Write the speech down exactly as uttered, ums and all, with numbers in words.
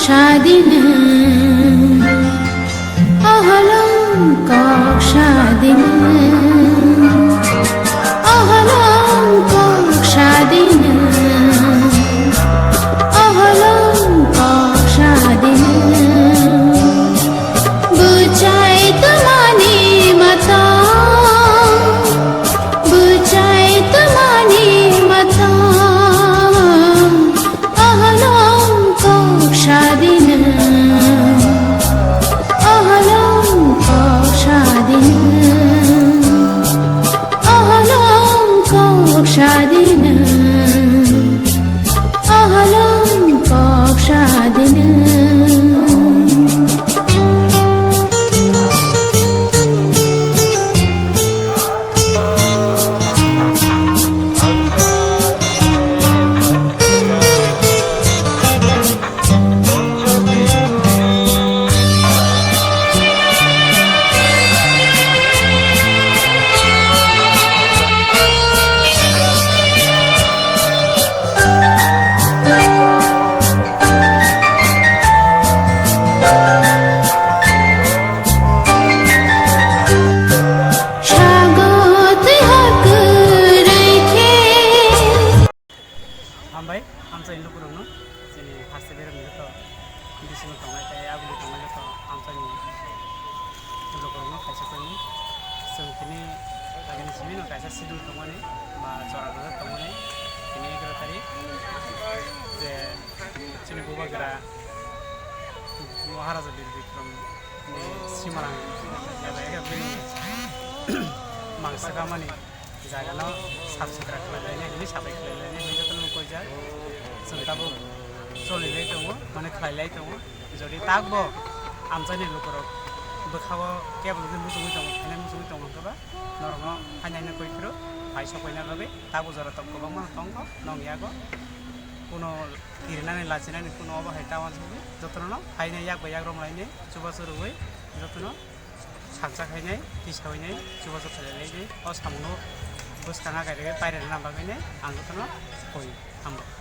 Sadina, ahalong kok sadina, ahalong kok sadina, ahalong kok sadina. Bwchai twmani mata, bwchai twmani mata. Ahalong kok sadina, ahalong kok sadina, ahalong kok sadina, ahalong kok sadina. Sago twi hor kwrwi khe. Hambai, amchaini lukurokno, chini haste berokni joto, bisingo tongnai tei aguli tongnai joto amchaini lukurokno kaisa khaini. Chwng tini agini simi no kaisa schedule tongmani, ba jora rwjak tongmani, tini egaroh tarik, je chini bubagra Maharaja Bir Bikram ni simarang, bini mangsa kamani. Jagano sap sutra khlai lainai hwnwi sabai khlai lainai hwnwi jotono mukuijak. Chwng tabuk choli lai tongo, mane khlai lai tongo. Jodi takbo amchaini lukurok bwkhao kebo jodi muchungwi tongo, phainai muchungwi tongo hwnkhe ba norokno phainaino koi phuru phai sok paina bagwi tabuk jora tok kwbangma tongkho nong yago. Kuno kirinani lachinani kuno obo hai ta uansukgwi jotono phainai yak bai yak romlainai chubachu rwui jotono. Salsa khainai, tisa khainai, chubachu khlai lainai, o samungno bwskang akai rwgwi pairwna bagwinai ang jotono koi hambai.